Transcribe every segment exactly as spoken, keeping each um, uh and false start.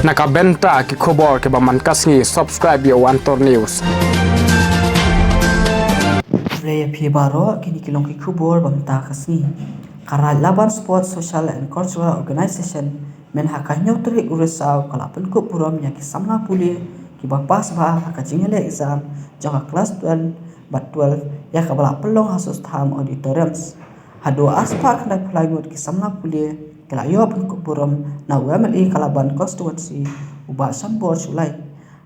Na ka bynta ki khubor kiba man ka sngi, subscribe ïa One Tour News. Khublei ïa phi baroh, kine ki long ki khubor ba mynta ka sngi. Ka Rajlaban Sports Social and Cultural Organization mynha ka hynñiew tarik u Risaw ka la pynkup burom ïa ki samla pule kiba pass bha ha ka jingïaleh exam jong ka klas ten bad twelve ïa kaba la pynlong ha Sosthang Auditoriums. Haduh arspah khyndai phew lai ngut ki samla pule ki la ïoh pynkup burom na u M L A ka Laban Constituency, u Bah Shanbor Shullai.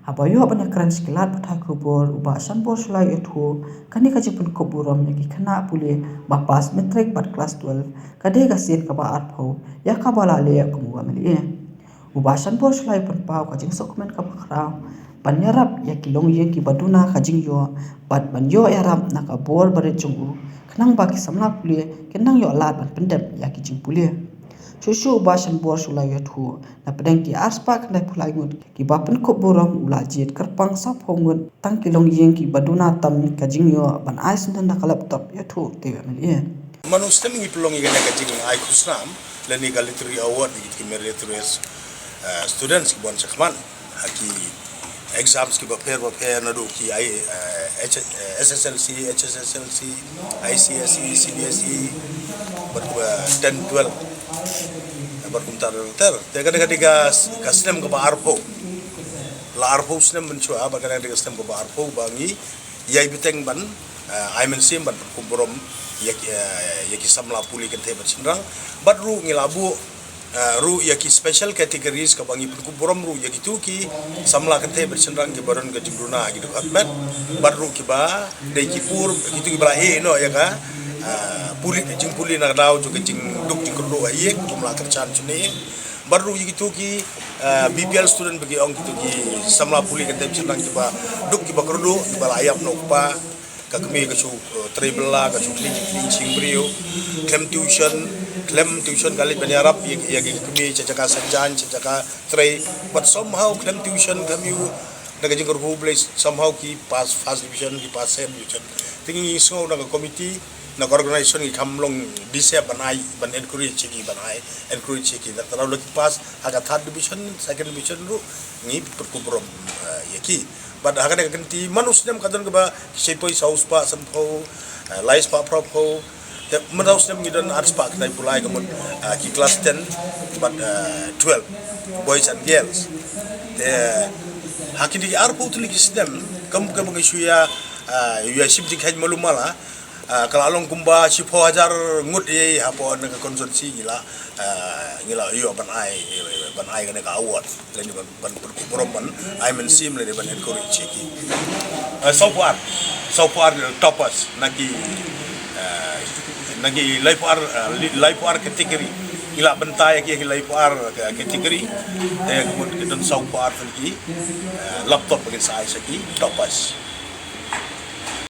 Haba ïoh ban ïakren sha ki lad pathai khubor, u Bah Shanbor Shullai u ïathuh, kane ka jingpynkup burom ïa ki khynnah pule ba pass matric bad klas twelve ka dei ka sien kaba arphew ïa kaba la leh kum u M L A. U Bah Shanbor Shullai u pynpaw ka jingsngewkmen kaba khraw ban ïarap ïa ki longïing kiba duna ka jingïoh bad ban ïoh ïarap na ka bor barit jong u, khnang ba ki samla pule kin nang ïoh lad ban pyndep ïa ki jingpule. Shuh shuh u Bah Shanbor Shullai u ïathuh, na pdeng ki arspah khyndai phew lai ngut kiba pynkup burom, u la jied kyrpang sawphew ngut tang ki longïing kiba duna tam ka jingïoh ban ai syndon da ka laptop, ïathuh te u M L A. Mano snem ngi pynlong ïa kane ka jingai khusnam lane ka literary award ïa ki meritorious, eh, students kiba wan shakhmat ha ki exams kiba pher ba pher, naduh ki I, eh, H-, eh, S S L C, H S S L C, I C S E, C B S E, bad kumba ten, twelve, bad kumta ter ter. Te kane ka dei ka, ka snem kaba arphew. La arphew snem mynshuwa, bad kane ka dei ka snem kaba arphew ba ngi ïai bteng ban, eh, ai mynsiem ban pynkup burom ïa ki, eh, ïa ki samla pule kynthei bad shynrang. Bad ruh ngi la buh, eh, ruh ïa ki special categories kaba ngi pynkup burom ruh ïa kito ki samla kynthei bad shynrang kiba don ka jingduna ha ki department, bad ruh kiba dei ki poor, kito kiba la ïeh noh ïa ka, eh, pule, jingpule na ka daw jong ka jingduk jingkyrduh ha ïing, kum la kyrshan shane. Bad ruh ïa kito ki, eh, B P L student ba ki ong, kito ki samla pule kynthei bad shynrang kiba duk kiba kyrduh, kiba la ïap na u kpa, ka kmie ka shu, eh, trei bylla, ka shu khlieh, khlieh shing briew, khlem tuition, khlem tuition ka leit ban ïarap ïa, ïa ki kmie sha jaka saitjaiñ, sha jaka trei, bad somehow khlem tuition, khlem ïoh na ka jingkyrkhu U Blei, somehow ki pass first division, ki pass second division. Te ngi sngew na ka committee, na ka organization ngi kham long disep ban ai, ban encourage ïa ki, ban ai encourage ïa ki. Lada la ki pass ha ka third division, second division ruh ngi pynkup burom, eh, ïa ki. Bad ha kane ka kynti man u snem ka don kaba ki shiphew saw spah sanphew, eh, lai spah phraphew. Te mynta u snem ngi don arspah khyndai phew lai ka mut, eh, ki klas ten bad, eh, twelve, boys and girls. Te ha kine ki arphew tylli ki snem, kum kaba ngi shu ïa, eh, ïa shim jingkheiñ malu mala, eh, ka la long kumba shiphew hajar ngut ïa hapoh na ka constituency ngi la, eh, ngi la ïoh ban ai, ban ai kane ka award. Lane ban, ban pynkup burom, ban ai mynsiem lane ban encourage ïa ki. Eh, sawphew ar, sawphew ar toppers na ki, eh, na ki laiphew ar, eh, li-, laiphew ar category. Ngi la bynta ïa ki, ïa ki laiphew ar, eh, category. Te ka mut ki don sawphew ar tylli ki, eh, laptop ba kin sa ai sha ki toppers.